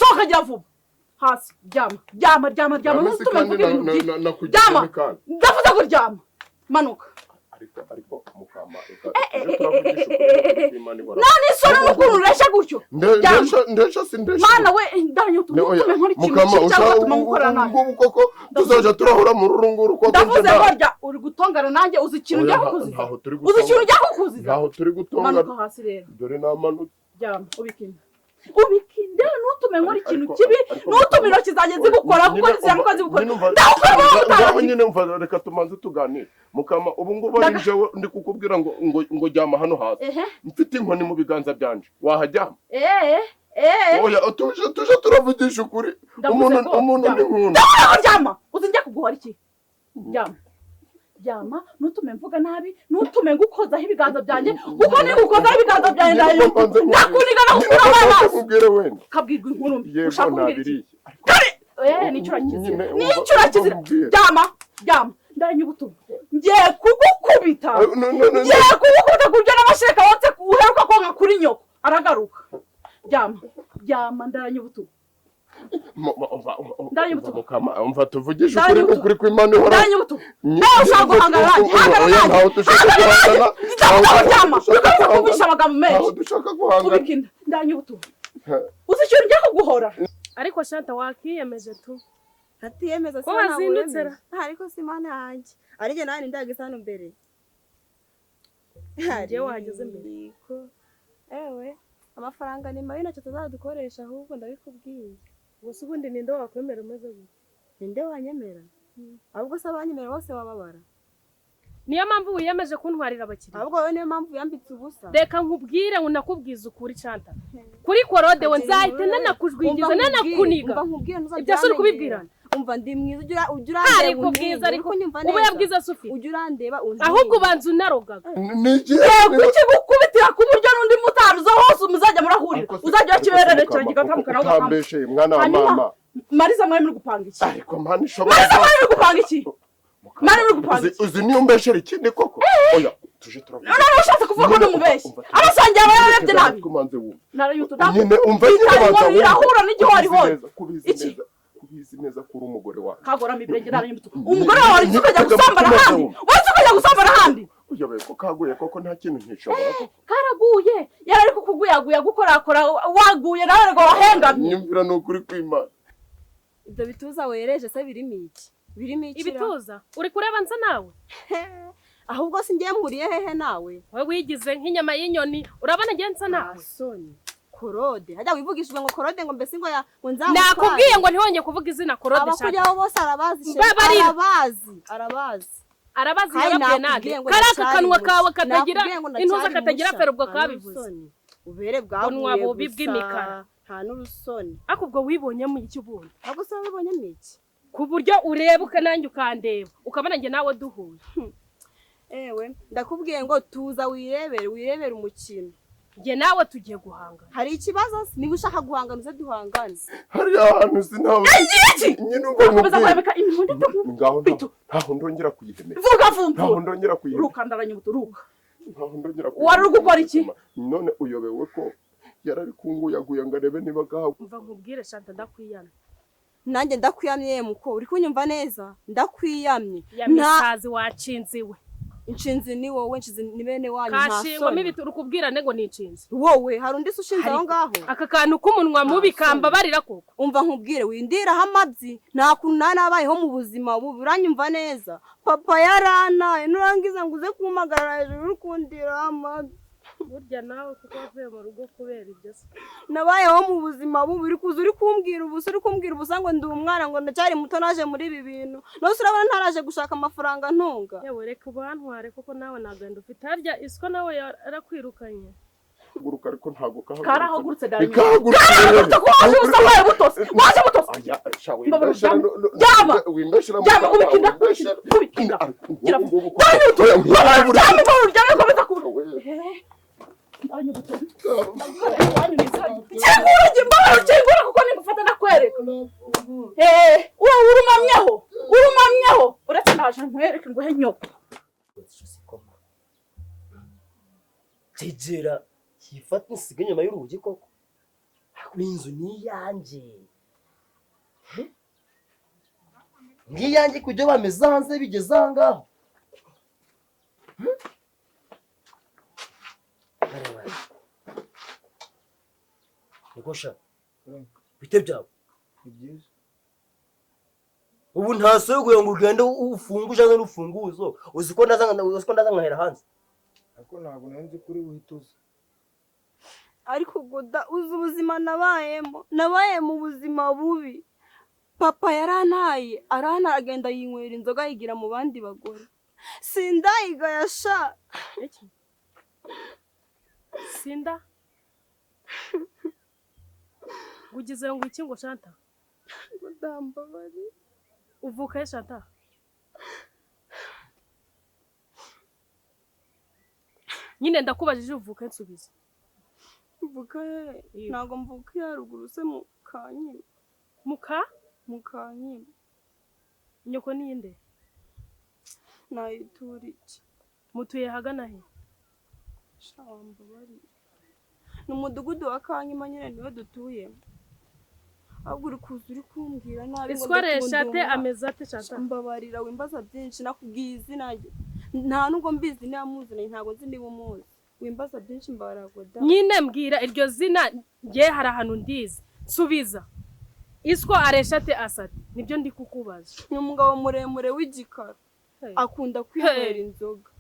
Sohoka, gira vuba, hasi, ryama, ryama, ryama, ryama. Ryame se. Ntutume Kandi mvuga ibintu byinshi. nakugizemo Ryama. kandi. Ndavuze ngo ryama, manuka. Ariko mukama, reka tujye turavugisha ukuri kw'Imana ihoraho. Nta n'isoni n'ukuntu ureshya gutyo. Ryama. Ndesha si ndesha. Mana we, ndanyutu. Ne, oya, Ntutume nkora ikintu mukama, kibi cyangwa ushaka ugatuma ngukora nabi. Ngubu koko tuzaja turahura muri uru nguru koko? Ndavuze Nje ngo rya, uri gutongana nanjye. Uzi ikintu Oya, njya kukuziza? ntaho turi Uzi ikintu gutongana. njya kukuziza? Ntaho turi gutongana. Manuka hasi rero. Dore namanutse. Ryama, ubikinde, ubikinde, ntutume nkora ikintu kibi. Ariko Ntutume mukama, intoki zanjye zigukora, kuko nyine niziramuka zigukora nyine umva- ndagukora wowe ngaho mutagatifu. Nyine umva, reka tumanze tuganire, mukama. Ubu ngubu ari njyewe ndi kukubwira ngo ryama hano hasi, Ehe. mfite inkoni mu biganza byanje, wahajyama? Eee, eee. Oya, tuje turavugisha ukuri. Ndavuze Umuntu ngo umuntu ryama. ni nkunda. Ndavuze ngo ryama. Uzi njya kuguhora iki? Ryama, ryama, ntutume mvuga nabi, ntutume ngukozaho ibiganza byanjye, kuko nigukozaho ibiganza byanjye Nyine mbanze nkubwire. ndakuniga, Nyine nakukura mbanze amaso. nkubwire wenda. Kabwirwa inkuru mbi. Yego. Ushaka kumbwira iki? Nabiriye. Eee, nicyo urakizira. Nyine Nicyo urakizira. umva nkubwire. Ryama, ryama, ndanyubutumwa, ngiye kugukubita. No, no, no, Ngiye kugukubita ku buryo n'amashereka wotse uheruka konka kuri nyoko aragaruka. Ryama, ryama, ndanyubutumwa. Umva, Ndanyubutumwa. mukama, umva tuvugishe ukuri. Ndanyubutumwa. Ukuri kw'Imana ihoraho. Ndanyubutumwa. Nawe ushaka guhangana nanjye, hangana Oya, nanjye. ntaho dushaka Hangana nanjye. guhangana. Ndavuga ngo ryama. Ntaho dushaka Ukomeza guhangana. kuvugisha amagambo Ntaho menshi. dushaka guhangana. Ubikinda, ndanyubutumwa. Uzi ikintu ngiye kuguhora? Ariko Shanta, wakiyemeje tu. Atiyemeza. Ko wazindutse ra? Ariko si Mana yanjye, ari njye nawe ndageze hano mbere. Njyewe wahageze mbere. Ariko ewe, amafaranga ni mabi, ntacyo tuzadukoresha, ahubwo ndabikubwiye. Gusa ubundi ninde wakwemera umeze gutya? Ninde wanyemera? Ahubwo se abanyemera bose wababara. Niyo mpamvu wiyemeje kuntwarira abakiriya? Ahubwo wowe niyo mpamvu yambitse ubusa. Reka nkubwire ngo nakubwize ukuri, Shanta, kuri Korode we nzahita nanakujwigiza, nanakuniga. Umva nkubwire, ntuzajya Ibyo se uri uramenyera. kubibwirana? Umva, ndi mwiza, ujya urandeba Ariko untinye. bwiza, ariko Uri kunyumva ubu neza? yabwiza se ufite? Ujya urandeba untinye. Ahubwo ubanza unarogaga. Ni igihe Yego, ikigukubitira ku buryo n'undi mutaruza hose muzajya murahurira, uzajya kibererekera kigatandukana nawe ugatambuka. Utambesheye, mwana wa Hanyuma, mama. Mariza, mwari muri gupanga iki? Ariko Mana ishobora. Mariza, mwari muri gupanga iki? Mwari muri gupanga iki? Uzi niyo mbeshera ikindi koko? Oya, tuje turavuga. None ushatse kuvuga ko ndumubeshyi? Abasangiye aba yararebye nabi. Kumanze wumve. Narayutu. Nyine umva, nyine banza wumve. Irahura n'igihorihori. Kubizi Iki? neza, kubizi neza ko uri umugore wawe. Kagorama ibirenge, narayutu. Umugore wawe waretse ukajya gusambana ahandi, waretse ukajya gusambana ahandi. Uyobewe ko kaguye koko? Nta kintu ntishobora koko. Karaguye, yari ari kukuguyaguya, gukorakora, waguye nawe ngo wahengamye. Nyumvira, ni ukuri kw'Imana. Ibyo bituza wereje se birimo iki? Birimo iki ra? Ibituza uri kureba nsa nawe? Ahubwo si ngiye mpuriye hehe nawe? Wowe wigize nk'inyama y'inyoni, urabona ngiye nsa nawe? Soni Korode, hajya wivugishijwe ngo Korode, ngo mbese ngo ya ngo nzamutware. Nakubwiye ngo ntihongeye kuvuga izina Korode, Shanta. Abakujyaho bose arabazi sheri. Mbabarira. Arabazi, arabazi. Arabazi. Kandi Yarabwiye nakubwiye nande? ngo Kariya ndacyari kanwa mushya. kawe katagira Nakubwiye ngo intuza, ndacyari katagira mushya. feri, ubwo Nta kabivuze. n'urusoni. Ubere Bunwa bwaguye bubi gusa. bw'imikara. Nta n'urusoni. Ariko ubwo wibonyemo iki ubundi? Ahubwo se wabibonyemo iki? Ku buryo ureba uka nanjye ukandeba, ukabona njye nawe duhuye. Ewe, ndakubwiye ngo tuza wirebere, wirebere umukino. Njye nawe tugiye guhangana. Hari ikibazo se? Niba ushaka guhangana, uze duhangane. Hariya hantu sinawe. Iki? Nyine umva Urakomeza nkubwire. kurabika imihondo. Ngaho ntaho ndongera kuyihemera. Vuga. Ntaho Vumvura. ndongera kuyihemera. Ruka, ndaranyubuta, ruka. Ntaho ndongera. Wari uri gukora iki? None uyobewe ko yarari kunguyaguya ngo arebe niba gawe? Umva nkubwire, Shanta, ndakwiyana. Nanjye ndakwiyamye, muko uri kunyumva neza? Ndakwiyamye. Ya Nta misazi wacinziwe. Inshinzi ni wowe, inshinzi ni bene wanyu, nta Kashingwamo soni. ibiti, uri kubwirane ngo ni inshinzi? Wowe hari undi se ushinze aho ngaho? Aka kantu k'umunwa mubi kambabarira koko. Umva nkubwire, windiraho amabyi. Nta kuntu nari nabayeho mu buzima bubi, uranyumva neza? Papa yaranaye, nurangiza ngo uze kumpagarara hejuru uri kundiraho amabyi. Burya nawe kuko wavuye mu rugo kubera ibyo se? Nabayeho mu buzima bubi, uri kuza uri kumbwira ubusa, uri kumbwira ubusa ngo ndi umwana, ngo ndacyari muto, naje muri ibi bintu. Nose urabona ntaraje gushaka amafaranga ntunga? Yewe, reka ubantware kuko nawe ntagenda ufite. Harya iswa nawe yarakwirukanye? Guruka, ariko ntabwo Karahagurutse, daranyubuta. Kahagurutse. Karahagurutse kuko waje ubusa, waje butose, waje butose. Aya, sha, Mbabara, wimbeshera. ryama. Ryama. Wimbeshera. Ryama, ubikinda, ubikinda. Gira vuba. Daranyubuta, ryama, mbabara, uryame, komeza ku daranyubuta. Kingura njye, mbabara, ukingura kuko ningufata ndakwereka. Eh, urumamyeho, urumamyeho. Uretse ndaje nkwereke nguhe nyoko. Ijosi koko tegera yifata insiga inyuma y'urugi koko. Inzu ni iyanjye. Ni iyanjye kujya bameze hanze bigeze aha ngaho. Niko sha. Bite byawe? Ni byiza. Ubu nta soko ngo ugende ufunguje n'urufunguzo. Uzi ko ndaza nkahera hanze. Ariko ntabwo nari kuri wituze. Ariko Goda uzi ubuzima nabayemo, nabaye mu buzima bubi. Papa yarantaye, agenda yinywera inzoga yigira mu bandi bagore. Sindayigaya sha. Sinda? Ugize ngo iki ngo Shanta? Goda mbabari. Uvuka he Shanta? Nyine ndakubajije uvuka nsubiza. Mvuka he? Ntago mvuka ya ruguru se mu Kanyima. Muka? Mu Kanyima. Nyoko ni inde? Nayituriki. Mutuye hagana he? Shamba bari. Ni umudugudu wa Kanyima nyine niwe dutuye. Ahubwo uri kuza uri kumbwira nabi ngo Iswaresha te ameza ate Shanta? Mbabarira wimbaza byinshi nakubwiye izina nta nubwo mbizi niba muzina ntago nzi niba umuzi. Wimbaza byinshi mbabarira Goda. Nyine mbwira iryo zina ngiye hari ahantu ndizi. Nsubiza. Iswa aresha te asate nibyo ndi kukubaza. Ni umugabo muremure w'igikara. Akunda kwinywera inzoga.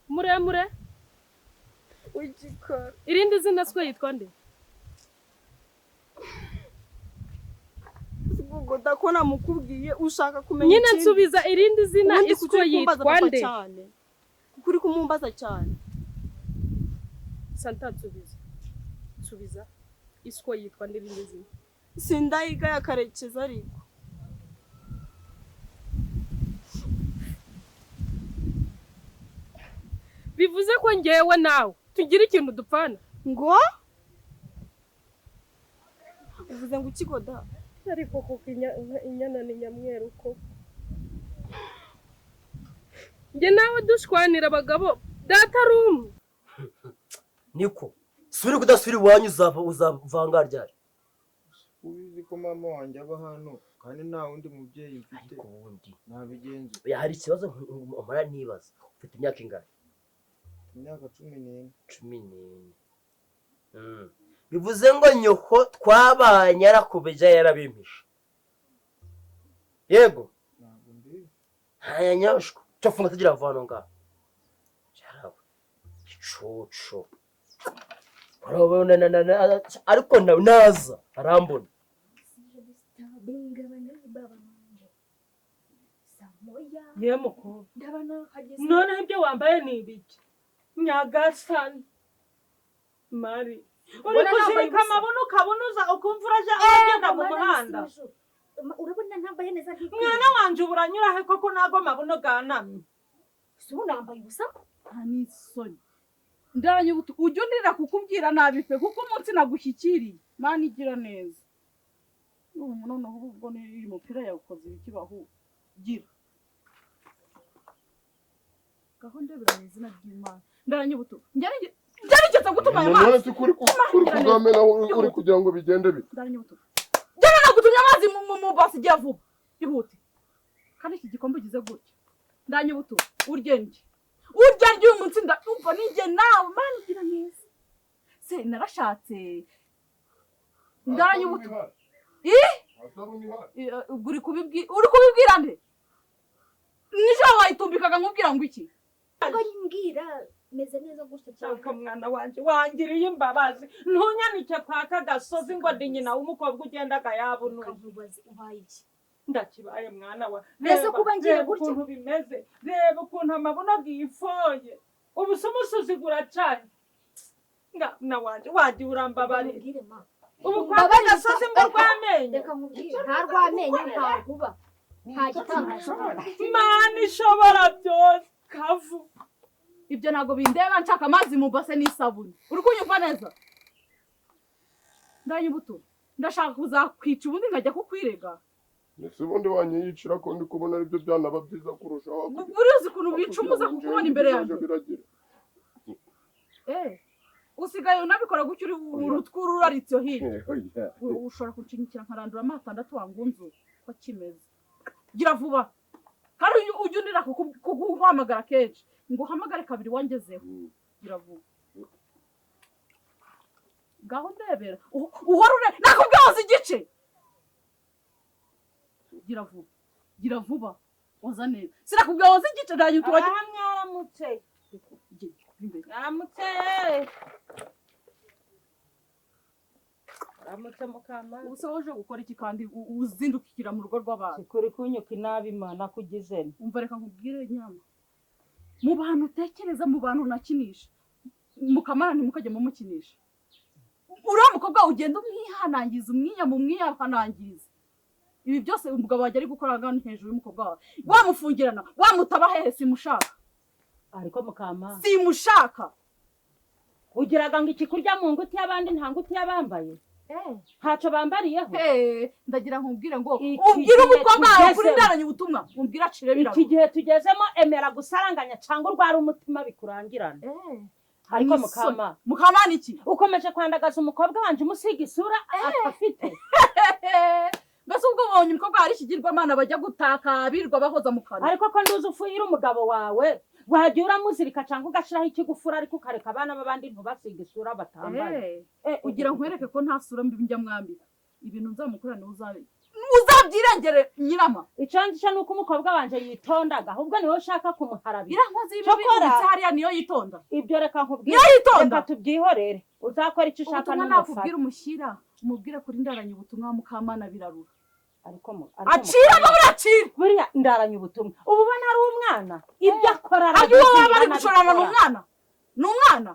Muremure w'igikara. Irindi zina swe yitwa nde? Goda ko namukubwiye ushaka kumenya. Nyine nsubiza irindi zina iswa yitwa nde? Kuko uri kumumbaza cyane. Santa nsubiza. Nsubiza. Iswa yitwa nde irindi zina? Sindayigaya Karekezi ariko. Bivuze ko ngewe nawe tugira ikintu dupfana. Ngo? Uvuze ngo iki Goda? Ariko kuko inyana ni nyamweru ko. Nge nawe dushwanira abagabo data ari umwe. Niko suri kudasubira iwanyu uzavanga ryari? Ubizi ko mama wanjye aba hano kandi nta wundi mubyeyi mfite. Ariko ubundi nabigenza. Hari ikibazo mpora nibaza. Ufite imyaka ingana? Imyaka 14. 14. Bivuze ngo nyoko twabanye yarakubeja yarabimpisha. Yego. Ntabwo mbizi. Haya nyoshko. Cyo funga tugira vano nga. Cyarawe. Icucu. Urabona na ariko naza arambona. Ye mukobwa. None ibyo wambaye ni ibiki? Nyagasani. Mari. Uri kuzirika amabuno ukabunuza ukumva uraje agenda mu muhanda. Urabona ntambaye neza nk'iki. Mwana wanje uburanyura he koko nago mabuno ganamye. Si unambaye ubusa? Nta n'isoni. Ndanye ujya undirira kukubwira nabi pe kuko umunsi nagushyikiriye. Mana igira neza. Ubu noneho ubwo ni umupira yawukoze ibiki bahu. Gira. Gahunda bira mu izina ry'Imana. Ndaranye ubutu. Ngerageza gutuma aya mazi. None kuri kugamena uri kugira ngo bigende bite? Ndaranye ubutu. Njye nagutumye amazi mu basi igiye vuba. Ihute. Kandi iki gikombe ugize gutya. Ndanye ubutu. Urye ndye. Urya ndye uyu munsi ndumva ninjye nawe. Mana igira neza. Se narashatse. Ndanye ubutu. Uri kubibwira nde? Nijoro wayitumbikaga nkubwira ngo iki? Ngo mbwira meze neza gutya cyane. Cyangwa mwana wanje wangiriye imbabazi ntunyanike kwa kagasozi ngo ndi nyina w'umukobwa ugendaga yabunuye. Ubaye iki? Ndakibaye mwana wa. Mbese kuba ngiye gutya ukuntu bimeze. Reba ukuntu amabuno gifoye. Ubu se umusozi guracanye. Nga wanje wagiye urambabarira. Ubu kwa kagasozi ngo rwamenye. Reka nkubwire nta rwamenye nta nkuba. Nta gitangaje. Mana ishobora byose kavu. Ibyo ntago bindeba nshaka amazi mu base n'isabune. Uri kunyumva neza? Ndanye ubuto. Ndashaka kuzakwica ubundi nkajya kukwirega. Ese ubundi wanyiyicira ko ndi kubona aribyo byanaba byiza kurushaho. Urizi ukuntu bicumuza kukubona imbere yanjye. Usigaye unabikora gutyo uri urutwururaritse hirya. Oya. Ushobora kunshinyikira nkarandura amatandatu wangunzu ko kimeze. Gira vuba. Kandi ujye undira kuguhamagara kenshi. Ngo uhamagare kabiri wangezeho. Gira vuba. Ngaho ndebera. Uhora ure nakubwiye woza igice. Gira vuba. Gira vuba. Woza neza. Sinakubwiye woza igice ndanyu tuwajya. Aha mwaramutse. Mwaramutse. Mwaramutse Mukamana. Ubuse woje gukora iki kandi uzindukira mu rugo rw'abantu? Sikuri kunyuka inabi Imana kugize. Umva reka nkubwire nyama. Mu bantu utekereza, mu bantu unakinisha. Mukamana ntimukajye mumukinisha. Uriya mukobwa ugenda umwihanangiza, umwihanangiza. Ibi byose umugabo wajya ari gukora hano hejuru y'umukobwa wawe. Wamufungirana, wamutaba hehe simushaka. Ariko Mukamana simushaka. Ugiraga ngo iki kurya mu nguti y'abandi nta nguti y'abambaye? Ntacyo bambariyeho. Ndagira nkubwire ngo ubwire umukobwa wawe kuri ndaranye ubutumwa, umbwire acire birago. Iki gihe tugezemo emera gusaranganya cyangwa urwara umutima bikurangirana. Ariko Mukama, Mukamana iki? Ukomeje kwandagaza umukobwa wanje umusiga isura atafite. Mbese ubwo ubonye umukobwa hari ikigirwamana bajya gutaka birirwa bahoza mu kanwa. Ariko ko nduzi ufuyira umugabo wawe, wagiye uramuzirika cyangwa ugashiraho ikigufura ariko ukareka abana b'abandi ntubasiga isura batambaye. Ugira nkwereke ko nta sura mbi njya mwambika. Ibintu nzamukora ni uzabyirengere nyirama. Icyo nzi cyo nuko umukobwa wanje yitondaga, ahubwo niwe ushaka kumuharabira. Iriya nkozi y'ibibi ubitse hariya niyo yitonda. Ibyo reka nkubwire. Niyo yitonda. Reka tubyihorere. Uzakora icyo ushaka Ubutumwa n'umufate. nakubwira umushyira, umubwire kuri ndaranye ubutumwa Mukamana birarura. Ariko acira ngo buracira. Buriya ndaranye ubutumwa. Ubu ubona ari umwana. Ibyo akora arabizi. Uwo baba bari arabizi. gushorana ni umwana. Ni umwana.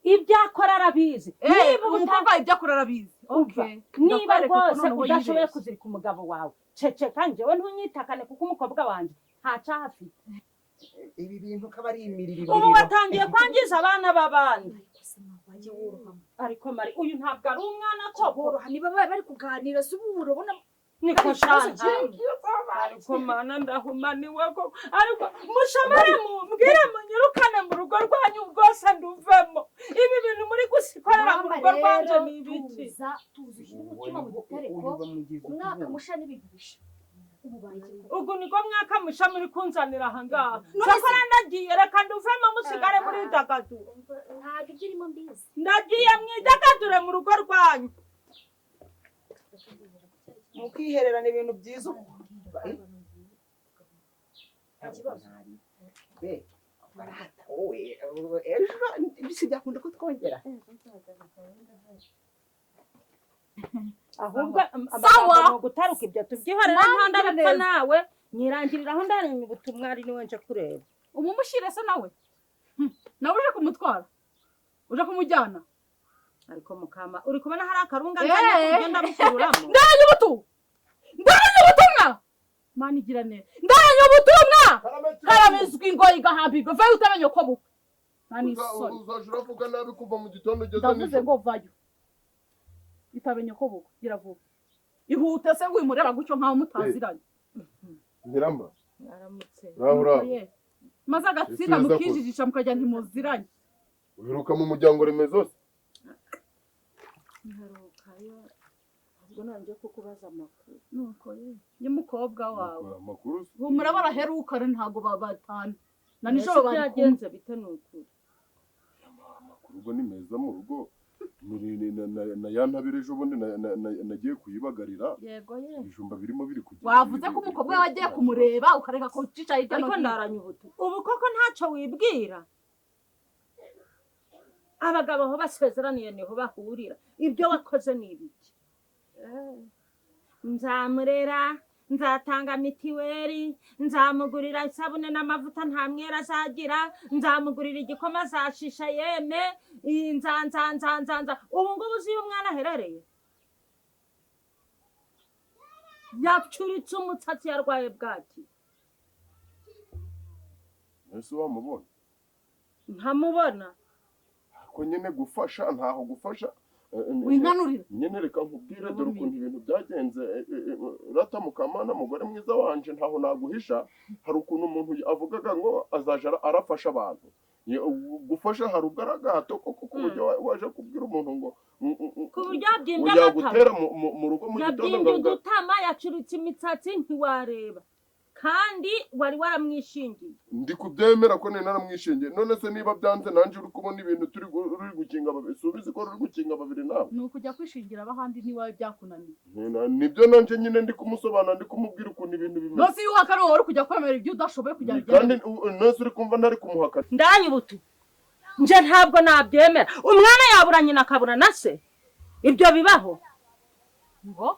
Ibyo akora arabizi. Niba umukobwa ibyo akora arabizi. Okay. Niba rwose udashoboye kuzirika umugabo wawe, ceceka njyewe ntunyitakane kuko umukobwa wanjye nta cyaha afite. Ibi bintu kaba ari imiriro. Ubu watangiye kwangiza abana b'abandi. Ariko Mari, uyu ntabwo ari umwana koko. Woroha niba bari kuganira se ubu urabona niko shaka. Ariko Mana ndahumaniwe koko. Ariko mushamare mumbwire munyirukane mu rugo rwanyu rwose nduvemo. Ibi bintu muri gusikorera mu rugo rwanje ni ibiki? Tuza ushyire umutima mu gitereko. Umwaka musha n'ibintu bisha. Ugu niko mwaka musha muri kunzanira aha ngaha. Cyakora ndagiye reka nduvemo musigare muri dagadura. Ntabwo ibyo urimo mbizi. Ndagiye mwidagadure mu rugo rwanyu. Mukihererana ibintu byiza. Ejo byakunda ko twongera. Ahubwo amagambo gutaruka ibyo tubyihorera nta ndabipfa nawe nyirangirira aho ndaranye ubutumwa ari niwe nje kureba. Umumushyire se nawe? Nawe uje kumutwara? Uje kumujyana? Ariko Mukama uri kubona hari akarunga nzanye kugenda mukururamo. Ndaranye ubutumwa. Ndaranye ubutumwa. Mana igira neza. Ndaranye ubutumwa. Karamizwa ingoyi igahambirwa. Vayo utamenye ko bukwe. Nani isoni. Uzaje uravuga nabi kuva mu gitondo ugeze nijoro. Ndavuze ngo vayo. Itamenye ko bukwe. Gira vuba. Ihute se wimureba gutyo nkaho mutaziranye. Nyirama. Mwaramutse. Urahura. Maze agatsinda mukijijisha mukajya ntimuziranye. Uheruka mu muryango remezo se? Nherukayo ubwo nanjye kukubaza amakuru. Nuko ye y'umukobwa wawe. Amakuru humura baraherukana ntago babatana. Na nijoro bari byagenze bite nukuri? Amakuru ubwo ni meza mu rugo. Na ya ntabire ejo bundi nagiye kuyibagarira. Yego ye. Ibijumba birimo biri kugenda. Wavuze ko umukobwa wagiye kumureba ukareka ko ucica hirya no Ariko hino. ndaranye ubutumwa. Ubu koko ntacyo wibwira. Abagabo aho basezeraniye niho bahurira. Ibyo wakoze ni ibiki? Nzamurera, nzatanga mitiweli, nzamugurira isabune n'amavuta nta mwera azagira, nzamugurira igikoma azashisha yeme, nza. Ubu ngubu uzi iyo umwana aherereye? Yacuritse umutsatsi yarwaye bwaki. Ese wamubona? Ntamubona. Ko nyene gufasha ntaho gufasha. Winkanurira. Nyene reka nkubwire dore ukuntu ibintu byagenze. Rata Mukamana mugore mwiza wanje ntaho naguhisha. Hari ukuntu umuntu avugaga ngo azaja arafasha abantu. Gufasha hari ubwo ari agahato koko, ku buryo waje kubwira umuntu ngo Ku buryo yabyimbye amatama. Yagutera mu rugo mu gitondo Yabyimbye ngo udutama, yacuritse imitsatsi ntiwareba, kandi wari waramwishingiye. Ndi kubyemera ko nari naramwishingiye. None se niba byanze, nanjye uri kubona ibintu turi uri gukinga babiri, si ubizi ko uri gukinga babiri nawe? Ni ukujya kwishingira abahandi n'iwawe byakunaniye. Nibyo nanjye nyine ndi kumusobanura, ndi kumubwira ukuntu ibintu bimeze. Nose iyo uhakana, wowe uri kujya kwemera ibyo udashoboye kugira ngo Kandi nose uri kumva ntari kumuhakana? Ndanyubutu, nje ntabwo nabyemera. Umwana yabura nyina akabura na se? Ibyo bibaho? Ngo